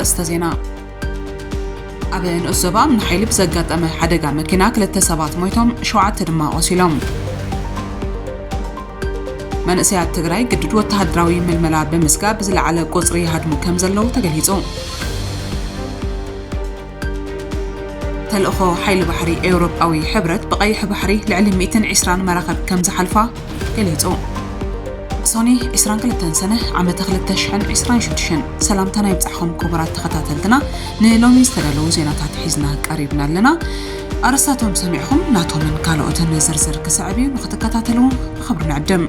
ኣርእስተ ዜና። ኣብ ንኡስ ዞባ እምኒ ሓይሊ ብዘጋጠመ ሓደጋ መኪና ክልተ ሰባት ሞይቶም፣ ሸውዓተ ድማ ቆሲሎም። መንእሰያት ትግራይ ግዱድ ወተሃደራዊ ምልመላ ብምስጋእ ብዝለዓለ ቁጽሪ ይሃድሙ ከም ዘለዉ ተገሊጹ። ተልእኾ ሓይሊ ባሕሪ ኤውሮጳዊ ሕብረት ብቐይሕ ባሕሪ ልዕሊ ሚእትን ዕስራን መራኽብ ከም ዝሓልፋ ገሊጹ። ሶኒ ዕስራን ክልተን ሰነ ዓመተ ክልተ ሽሕን ዕስራን ሽዱሽተን። ሰላምታና ይብጻሕኹም ክቡራት ተኸታተልትና፣ ንሎሚ ዝተዳለዉ ዜናታት ሒዝና ቀሪብና ኣለና። ኣርእስታቶም ሰሚዕኹም ናቶምን ካልኦትን ዝርዝር ክስዕብ እዩ፣ ንኽትከታተልዎ ብኽብሪ ንዕድም።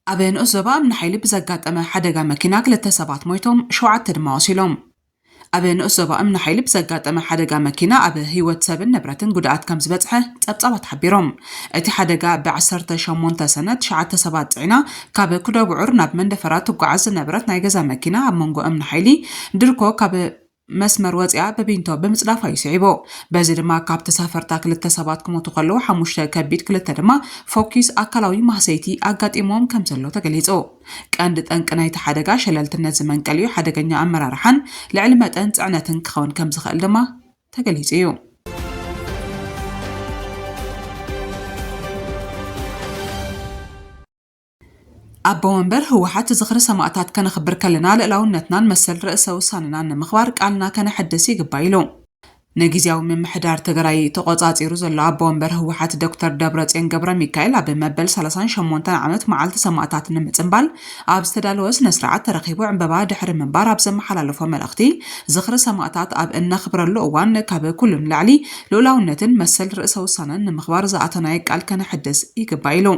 ኣብ ንኡስ ዞባ እምኒ ሓይሊ ብዘጋጠመ ሓደጋ መኪና ክልተ ሰባት ሞይቶም፣ ሸውዓተ ድማ ቆሲሎም። ኣብ ንኡስ ዞባ እምኒ ሓይሊ ብዘጋጠመ ሓደጋ መኪና ኣብ ህይወት ሰብን ንብረትን ጉድኣት ከም ዝበጽሐ ጸብጻባት ሓቢሮም። እቲ ሓደጋ ብ ዓሰርተ ሸሞንተ ሰነ ትሽዓተ ሰባት ጽዒና ካብ ኩደብዑር ናብ መንደፈራ ትጓዓዝ ዝነበረት ናይ ገዛ መኪና ኣብ መንጎ እምኒ ሓይሊ ድርኮ ካብ መስመር ወፂኣ በቢንቶ ብምፅዳፋ እዩ ስዒቡ። በዚ ድማ ካብ ተሳፈርታ ክልተ ሰባት ክሞቱ ከለዉ፣ ሓሙሽተ ከቢድ፣ ክልተ ድማ ፎኪስ ኣካላዊ ማህሰይቲ ኣጋጢሞም ከም ዘሎ ተገሊፁ። ቀንዲ ጠንቂ ናይቲ ሓደጋ ሸለልትነት ዝመንቀል እዩ። ሓደገኛ ኣመራርሓን ልዕሊ መጠን ፅዕነትን ክኸውን ከም ዝኽእል ድማ ተገሊፁ እዩ። ኣቦ ወንበር ህወሓት ዝኽሪ ሰማእታት ከነኽብር ከለና ልእላውነትናን መሰል ርእሰ ውሳነናን ንምኽባር ቃልና ከነሐድስ ይግባእ ኢሉ። ንግዝያዊ ምምሕዳር ትግራይ ተቖጻጺሩ ዘሎ ኣቦ ወንበር ህወሓት ዶክተር ደብረጽዮን ገብረ ሚካኤል ኣብ መበል ሰላሳን ሸሞንተን ዓመት መዓልቲ ሰማእታት ንምጽንባል ኣብ ዝተዳለወ ስነ ስርዓት ተረኺቡ ዕምበባ ድሕሪ ምንባር ኣብ ዘመሓላለፎ መልእኽቲ፣ ዝኽሪ ሰማእታት ኣብ እነኽብረሉ እዋን ካብ ኩሉ ንላዕሊ ልኡላውነትን መሰል ርእሰ ውሳነን ንምኽባር ዝኣተናዮ ቃል ከነሐድስ ይግባእ ኢሉ።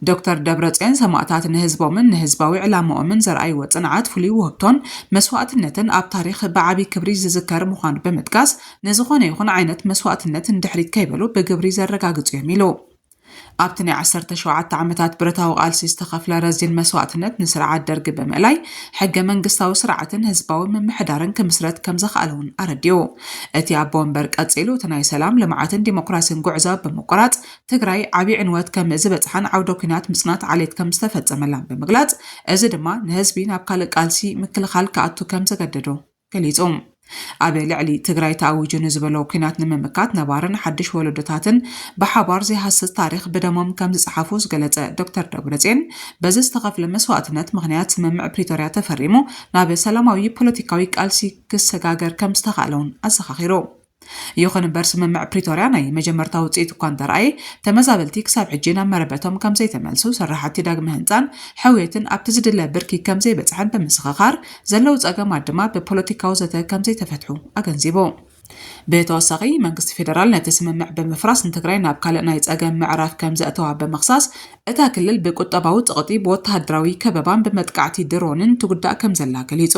ዶክተር ደብረጽዮን ሰማእታት ንህዝቦምን ንህዝባዊ ዕላምኦምን ዘርኣይዎ ጽንዓት፣ ፍሉይ ውህብቶን መስዋእትነትን ኣብ ታሪኽ ብዓቢ ክብሪ ዝዝከር ምዃኑ ብምጥቃስ፣ ንዝኾነ ይኹን ዓይነት መስዋእትነት ንድሕሪት ከይበሉ ብግብሪ ዘረጋግጹ እዮም ኢሉ። ኣብቲ ናይ ዓሰርተ ሸውዓተ ዓመታት ብረታዊ ቃልሲ ዝተኸፍለ ረዚን መስዋእትነት ንስርዓት ደርጊ ብምእላይ፣ ሕገ መንግስታዊ ስርዓትን ህዝባዊ ምምሕዳርን ክምስረት ከም ዘኽኣለ እውን ኣረዲኡ። እቲ ኣቦ ወንበር ቀጺሉ፣ እቲ ናይ ሰላም፣ ልምዓትን ዲሞክራሲን ጉዕዞ ብምቁራጽ፣ ትግራይ ዓቢ ዕንወት ከም ዝበጽሓን ዓውደ ኲናት ምጽናት ዓሌት ከም ዝተፈጸመላን ብምግላጽ፣ እዚ ድማ ንህዝቢ ናብ ካልእ ቃልሲ ምክልኻል ክኣቱ ከም ዘገደዶ ገሊጹ። ኣብ ልዕሊ ትግራይ ተኣዊጁ ንዝበሎ ኲናት ንምምካት ነባርን ሓድሽ ወለዶታትን ብሓባር ዘይሃስስ ታሪኽ ብደሞም ከም ዝጸሓፉ ዝገለጸ ዶክተር ደብረጽዮን፣ በዚ ዝተኸፍለ መስዋእትነት ምኽንያት ስምምዕ ፕሪቶርያ ተፈሪሙ ናብ ሰላማዊ ፖለቲካዊ ቃልሲ ክሰጋገር ከም ዝተኻእለ እውን ኣዘኻኺሩ። ይኹን እምበር፣ ስምምዕ ፕሪቶርያ ናይ መጀመርታ ውጽኢት እኳ እንተረኣየ፣ ተመዛበልቲ ክሳብ ሕጂ ናብ መረበቶም ከም ዘይተመልሱ፣ ስራሕቲ ዳግመ ህንጻን ሕውየትን ኣብቲ ዝድለ ብርኪ ከም ዘይበጽሐን ብምስኽኻር፣ ዘለዉ ጸገማት ድማ ብፖለቲካዊ ዘተ ከም ዘይተፈትሑ ኣገንዚቡ። ብተወሳኺ፣ መንግስቲ ፌደራል ነቲ ስምምዕ ብምፍራስ ንትግራይ ናብ ካልእ ናይ ጸገም ምዕራፍ ከም ዘእተዋ ብምኽሳስ፣ እታ ክልል ብቁጠባዊ ጸቕጢ፣ ብወተሃደራዊ ከበባን ብመጥቃዕቲ ድሮንን ትጉዳእ ከም ዘላ ገሊጹ።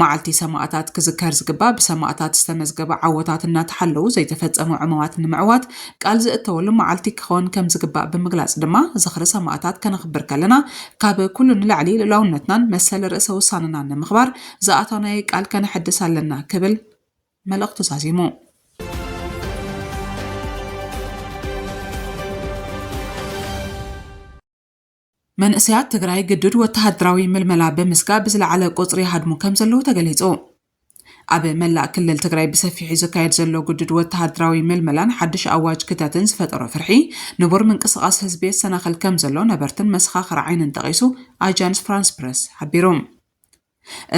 መዓልቲ ሰማእታት ክዝከር ዝግባእ፣ ብሰማእታት ዝተመዝገበ ዓወታት እናተሓለዉ ዘይተፈጸሙ ዕማማት ንምዕዋት ቃል ዝእተወሉ መዓልቲ ክኸውን ከም ዝግባእ ብምግላጽ ድማ፣ ዝኽሪ ሰማእታት ከነኽብር ከለና፣ ካብ ኩሉ ንላዕሊ ልኡላውነትናን መሰል ርእሰ ውሳነናን ንምኽባር ዝኣተናዮ ቃል ከነሐድስ ኣለና ክብል መልእኽቱ ዛዚሙ። መንእሰያት ትግራይ ግዱድ ወተሃደራዊ ምልመላ ብምስጋእ ብዝለዓለ ቁጽሪ ይሃድሙ ከም ዘለዉ ተገሊጹ። ኣብ መላእ ክልል ትግራይ ብሰፊሑ ዝካየድ ዘሎ ግዱድ ወተሃደራዊ ምልመላን ሓድሽ ኣዋጅ ክተትን ዝፈጠሮ ፍርሒ፣ ንቡር ምንቅስቓስ ህዝቢ የሰናኽል ከም ዘሎ ነበርትን መሰኻኽር ዓይንን ጠቒሱ ኣጃንስ ፍራንስ ፕረስ ሓቢሩ።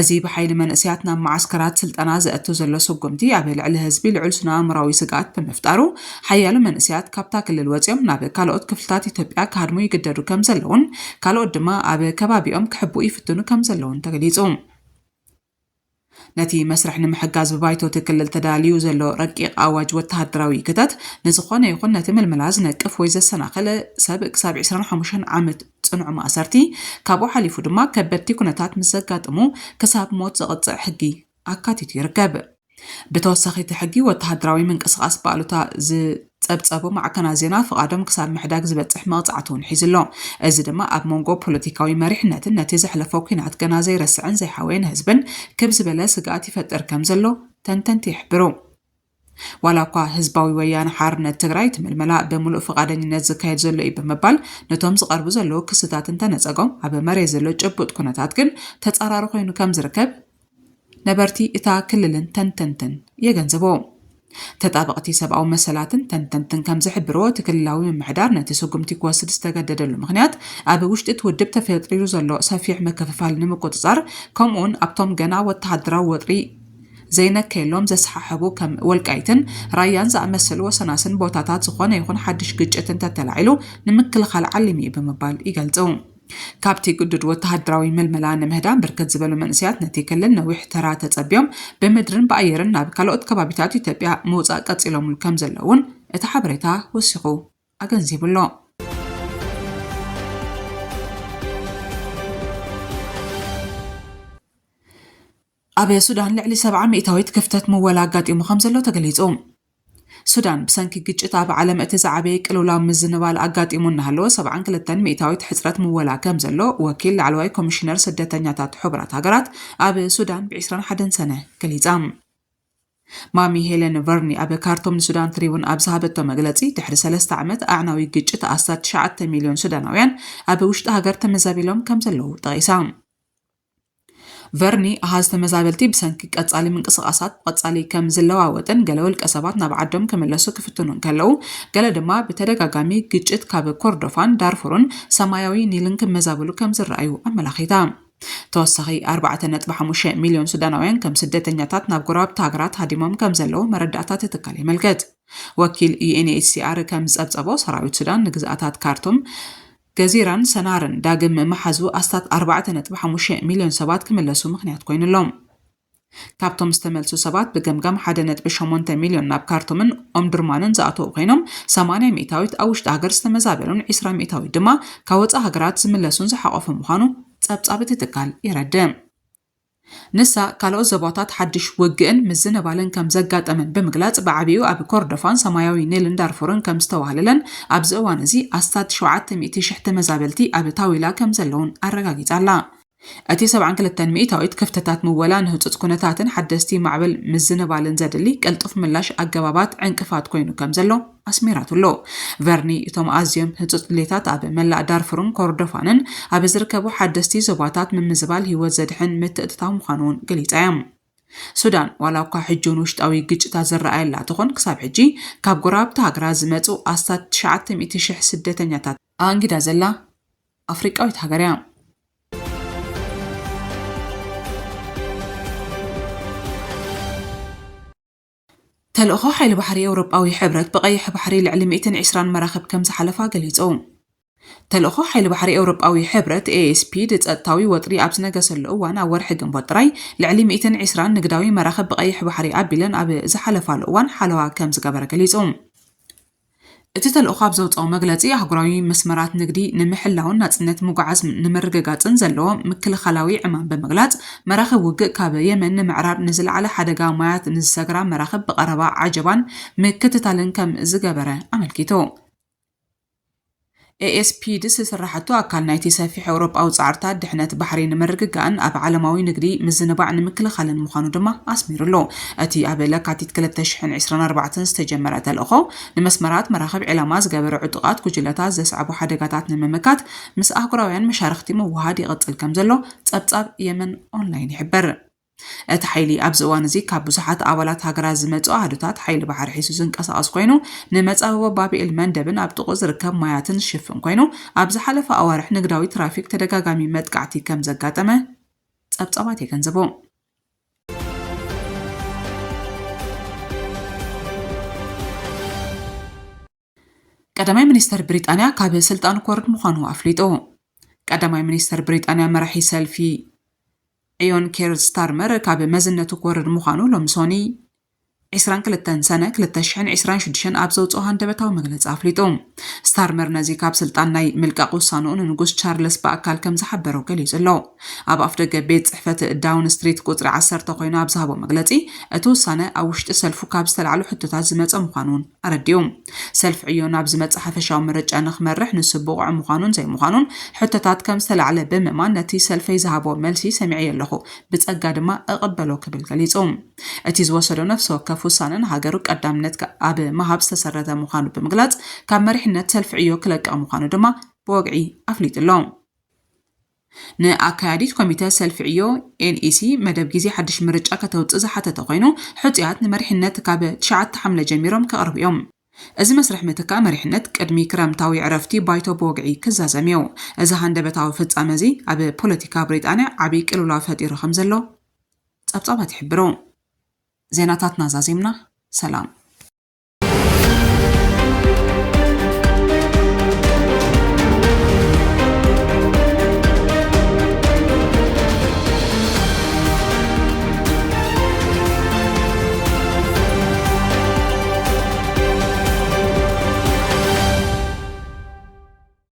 እዚ ብሓይሊ መንእሰያት ናብ መዓስከራት ስልጠና ዘእቱ ዘሎ ስጉምቲ፣ ኣብ ልዕሊ ህዝቢ ልዑል ስነ-ኣእምራዊ ስግኣት ብምፍጣሩ፣ ሓያሎ መንእሰያት ካብታ ክልል ወጺኦም ናብ ካልኦት ክፍልታት ኢትዮጵያ ክሃድሙ ይግደዱ ከም ዘለዉን፣ ካልኦት ድማ ኣብ ከባቢኦም ክሕብኡ ይፍትኑ ከም ዘለዉን ተገሊጹ። ነቲ መስርሕ ንምሕጋዝ ብባይቶ እቲ ክልል ተዳልዩ ዘሎ ረቂቕ ኣዋጅ ወተሃደራዊ ክተት፣ ንዝኾነ ይኹን ነቲ ምልመላ ዝነቅፍ ወይ ዘሰናኽል ሰብ ክሳብ ዕስራን ሓሙሽተን ዓመት ጽኑዕ ማእሰርቲ፣ ካብኡ ሓሊፉ ድማ ከበድቲ ኩነታት ምስ ዘጋጥሙ ክሳብ ሞት ዘቕጽዕ ሕጊ ኣካቲቱ ይርከብ። ብተወሳኺ፣ እቲ ሕጊ ወተሃደራዊ ምንቅስቓስ ብኣሉታ ዝጸብጸቡ ማዕከናት ዜና ፍቓዶም ክሳብ ምሕዳግ ዝበጽሕ መቕጻዕቲ እውን ሒዙ ኣሎ። እዚ ድማ ኣብ መንጎ ፖለቲካዊ መሪሕነትን ነቲ ዘሕለፎ ኲናት ገና ዘይረስዕን ዘይሓወየን ህዝብን ክብ ዝበለ ስግኣት ይፈጥር ከም ዘሎ ተንተንቲ ይሕብሩ። ዋላ እኳ ህዝባዊ ወያነ ሓርነት ትግራይ እቲ ምልመላ ብምሉእ ፍቓደኝነት ዝካየድ ዘሎ እዩ ብምባል ነቶም ዝቐርቡ ዘለዉ ክስታት እንተነጸጎም፣ ኣብ መሬት ዘሎ ጭቡጥ ኩነታት ግን ተጻራሪ ኮይኑ ከም ዝርከብ ነበርቲ እታ ክልልን ተንተንትን የገንዝቡ። ተጣበቕቲ ሰብኣዊ መሰላትን ተንተንትን ከም ዝሕብርዎ፣ እቲ ክልላዊ ምምሕዳር ነቲ ስጉምቲ ክወስድ ዝተገደደሉ ምኽንያት፣ ኣብ ውሽጢ እቲ ውድብ ተፈጢሩ ዘሎ ሰፊሕ ምክፍፋል ንምቁጽጻር፣ ከምኡውን ኣብቶም ገና ወተሃደራዊ ወጥሪ ዘይነከየሎም ዘሰሓሕቡ ከም ወልቃይትን ራያን ዝኣመሰሉ ወሰናስን ቦታታት ዝኾነ ይኹን ሓድሽ ግጭት እንተተላዒሉ ንምክልኻል ዓሊሙ እዩ ብምባል ይገልጹ። ካብቲ ግዱድ ወተሃደራዊ ምልመላ ንምህዳም ብርክት ዝበሉ መንእሰያት ነቲ ክልል ነዊሕ ተራ ተጸብዮም ብምድርን ብኣየርን ናብ ካልኦት ከባቢታት ኢትዮጵያ ምውጻእ ቀጺሎምሉ ከም ዘለዉ እውን እቲ ሓበሬታ ወሲኹ ኣገንዚቡ ኣሎ። ኣብ ሱዳን ልዕሊ ሰብዓ ሚእታዊት ክፍተት ምወላ ኣጋጢሙ ከም ዘሎ ተገሊጹ። ሱዳን ብሰንኪ ግጭት ኣብ ዓለም እቲ ዝዓበየ ቅልውላው ምዝንባል ኣጋጢሙ እናሃለወ፣ ሰብዓን ክልተን ሚእታዊት ሕጽረት ምወላ ከም ዘሎ ወኪል ላዕለዋይ ኮሚሽነር ስደተኛታት ሕቡራት ሃገራት ኣብ ሱዳን ብ ዕስራን ሓደን ሰነ ገሊጻ። ማሚ ሄለን ቨርኒ ኣብ ካርቱም ንሱዳን ትሪቡን ኣብ ዝሃበቶ መግለጺ፣ ድሕሪ ሰለስተ ዓመት ኣዕናዊ ግጭት ኣስታት ትሽዓተ ሚልዮን ሱዳናውያን ኣብ ውሽጢ ሃገር ተመዛቢሎም ከም ዘለዉ ጠቒሳ። ቨርኒ፣ ኣሃዝ ተመዛበልቲ ብሰንኪ ቀጻሊ ምንቅስቓሳት ብቐጻሊ ከም ዝለዋወጥን ገለ ውልቀ ሰባት ናብ ዓዶም ክምለሱ ክፍትኑ እንከለዉ፣ ገለ ድማ ብተደጋጋሚ ግጭት ካብ ኮርዶፋን፣ ዳርፉርን ሰማያዊ ኒልን ክመዛበሉ ከም ዝረኣዩ ኣመላኺታ። ተወሳኺ ኣርባዕተ ነጥቢ ሓሙሽተ ሚልዮን ሱዳናውያን ከም ስደተኛታት ናብ ጎረባብቲ ሃገራት ሃዲሞም ከም ዘለዉ መረዳእታ እቲ ትካል የመልክት። ወኪል ዩ ኤን ኤች ሲ ኣር ከም ዝጸብጸቦ፣ ሰራዊት ሱዳን ንግዝኣታት ካርቱም፣ ገዚራን ሰናርን ዳግም ምሓዙ ኣስታት ኣርባዕተ ነጥቢ ሓሙሽተ ሚልዮን ሰባት ክምለሱ ምኽንያት ኮይኑ ኣሎ። ካብቶም ዝተመልሱ ሰባት ብገምጋም ሓደ ነጥቢ ሸሞንተ ሚልዮን ናብ ካርቱምን ኦምዱርማንን ዝኣተዉ ኮይኖም፣ ሰማንያ ሚእታዊት ኣብ ውሽጢ ሃገር ዝተመዛበሉን ዕስራ ሚእታዊት ድማ ካብ ወጻኢ ሃገራት ዝምለሱን ዝሓቖፈ ምዃኑ ጸብጻብ እቲ ትካል የረድእ። ንሳ ካልኦት ዞባታት ሓድሽ ውግእን ምዝንባልን ከም ዘጋጠመን ብምግላጽ፣ ብዓቢኡ ኣብ ኮርዶፋን፣ ሰማያዊ ኒልን ዳርፉርን ከም ዝተዋህለለን፣ ኣብዚ እዋን እዚ ኣስታት ሸውዓተ ሚእቲ ሽሕ ተመዛበልቲ ኣብ ታዊላ ከም ዘለውን ኣረጋጊጻ ኣላ። እቲ ሰብዓን ክልተን ሚእታዊት ክፍተታት ምወላ ንህጹጽ ኩነታትን ሓደስቲ ማዕበል ምዝንባልን ዘድሊ ቅልጡፍ ምላሽ ኣገባባት ዕንቅፋት ኮይኑ ከም ዘሎ ኣስሚራትሉ። ቨርኒ፣ እቶም ኣዝዮም ህጹጽ ድሌታት ኣብ መላእ ዳርፉርን ኮርዶፋንን ኣብ ዝርከቡ ሓደስቲ ዞባታት ምምዝባል ህይወት ዘድሕን ምትእትታው ምዃኑ እውን ገሊጻ እያ። ሱዳን፣ ዋላ እኳ ሕጂ እውን ውሽጣዊ ግጭታት ዝረኣየላ ትኹን፣ ክሳብ ሕጂ ካብ ጎረባብቲ ሃገራት ዝመጹ ኣስታት ትሽዓተ ሚእቲ ሽሕ ስደተኛታት ኣኣንጊዳ ዘላ ኣፍሪቃዊት ሃገር እያ። ተልእኾ ሓይሊ ባሕሪ ኤውሮጳዊ ሕብረት ብቐይሕ ባሕሪ ልዕሊ ሚእትን ዕስራን መራኽብ ከም ዝሓለፋ ገሊጹ። ተልእኾ ሓይሊ ባሕሪ ኤውሮጳዊ ሕብረት፣ ኤ ኤስ ፒ፣ ድ ጸጥታዊ ወጥሪ ኣብ ዝነገሰሉ እዋን፣ ኣብ ወርሒ ግንቦት ጥራይ ልዕሊ ሚእትን ዕስራን ንግዳዊ መራኽብ ብቐይሕ ባሕሪ ኣቢለን ኣብ ዝሓለፋሉ እዋን ሓለዋ ከም ዝገበረ ገሊጹ። እቲ ተልእኾ ኣብ ዘውጽኦ መግለጺ፣ ኣህጉራዊ መስመራት ንግዲ ንምሕላውን ናጽነት ምጉዓዝ ንምርግጋጽን ዘለዎ ምክልኻላዊ ዕማም ብምግላጽ፣ መራኽብ ውግእ ካብ የመን ንምዕራብ ንዝለዓለ ሓደጋ ማያት ንዝሰግራ መራኽብ ብቐረባ ዓጀባን ምክትታልን ከም ዝገበረ ኣመልኪቱ። ኤ ኤስ ፒ ድ ዝስራሓቱ ኣካል ናይቲ ሰፊሕ ኤውሮጳዊ ጻዕርታት ድሕነት ባሕሪ ንምርግጋእን ኣብ ዓለማዊ ንግዲ ምዝንባዕ ንምክልኻልን ምዃኑ ድማ ኣስሚሩሉ። እቲ ኣብ ለካቲት ክልተ ሽሕን ዕስራን ኣርባዕተን ዝተጀመረ ተልእኾ፣ ንመስመራት መራኽብ ዒላማ ዝገበረ ዕጡቓት ጉጅለታት ዘስዕቡ ሓደጋታት ንምምካት፣ ምስ ኣህጉራውያን መሻርኽቲ ምውህሃድ ይቕጽል ከም ዘሎ ጸብጻብ የመን ኦንላይን ይሕብር። እቲ ሓይሊ ኣብዚ እዋን እዚ ካብ ብዙሓት ኣባላት ሃገራት ዝመጹ ኣሃዱታት ሓይሊ ባሕሪ ሒዙ ዝንቀሳቐስ ኮይኑ፣ ንመጻብቦ ባብ ኤል መንደብን ኣብ ጥቕኡ ዝርከብ ማያትን ዝሽፍን ኮይኑ፣ ኣብ ዝሓለፈ ኣዋርሕ ንግዳዊ ትራፊክ ተደጋጋሚ መጥቃዕቲ ከም ዘጋጠመ ጸብጻባት የገንዝቡ። ቀዳማይ ሚኒስተር ብሪጣንያ ካብ ስልጣን ክወርድ ምዃኑ ኣፍሊጡ። ቀዳማይ ሚኒስተር ብሪጣንያ መራሒ ሰልፊ ኢዮን ኬር ስታርመር ካብ መዝነቱ ክወርድ ምዃኑ ሎሚ ሶኒ ዕስራን ክልተን ሰነ ክልተ ሽሕን ዕስራን ሽዱሽተን ኣብ ዘውጽኦ ሃንደበታዊ መግለጺ ኣፍሊጡ። ስታርመር ነዚ ካብ ስልጣን ናይ ምልቃቕ ውሳንኡ ንንጉስ ቻርለስ ብኣካል ከም ዝሓበሮ ገሊጹ ኣሎ። ኣብ ኣፍደገ ቤት ጽሕፈት ዳውን ስትሪት ቁጽሪ ዓሰርተ ኮይኑ ኣብ ዝሃቦ መግለጺ፣ እቲ ውሳነ ኣብ ውሽጢ ሰልፉ ካብ ዝተላዕሉ ሕቶታት ዝመጸ ምዃኑ እውን ኣረዲኡ። ሰልፊ ዕዮ ናብ ዝመጽእ ሓፈሻዊ ምርጫ ንኽመርሕ ንሱ ብቑዕ ምዃኑን ዘይምዃኑን ሕቶታት ከም ዝተላዕለ ብምእማን፣ ነቲ ሰልፈይ ዝሃቦ መልሲ ሰሚዐዮ ኣለኹ፣ ብጸጋ ድማ እቕበሎ ክብል ገሊጹ። እቲ ዝወሰዶ ነፍሲ ወከፍ ውሳነ ንሃገሩ ቀዳምነት ኣብ ምሃብ ዝተሰረተ ምዃኑ ብምግላጽ፣ ካብ መሪሕነት ሰልፊ ዕዮ ክለቅቕ ምዃኑ ድማ ብወግዒ ኣፍሊጡ ኣሎ። ንኣካያዲት ኮሚተ ሰልፊ ዕዮ ኤንኢሲ መደብ ግዜ ሓድሽ ምርጫ ከተውፅእ ዝሓተተ ኮይኑ፣ ሕፁያት ንመሪሕነት ካብ ትሽዓተ ሓምለ ጀሚሮም ክቐርቡ እዮም። እዚ መስርሕ ምትካእ መሪሕነት ቅድሚ ክረምታዊ ዕረፍቲ ባይቶ ብወግዒ ክዛዘም እዩ። እዚ ሃንደበታዊ ፍጻመ እዚ ኣብ ፖለቲካ ብሪጣንያ ዓቢ ቅልውላው ፈጢሩ ከም ዘሎ ጸብጻባት ይሕብሩ። ዜናታትና ዛዚምና። ሰላም።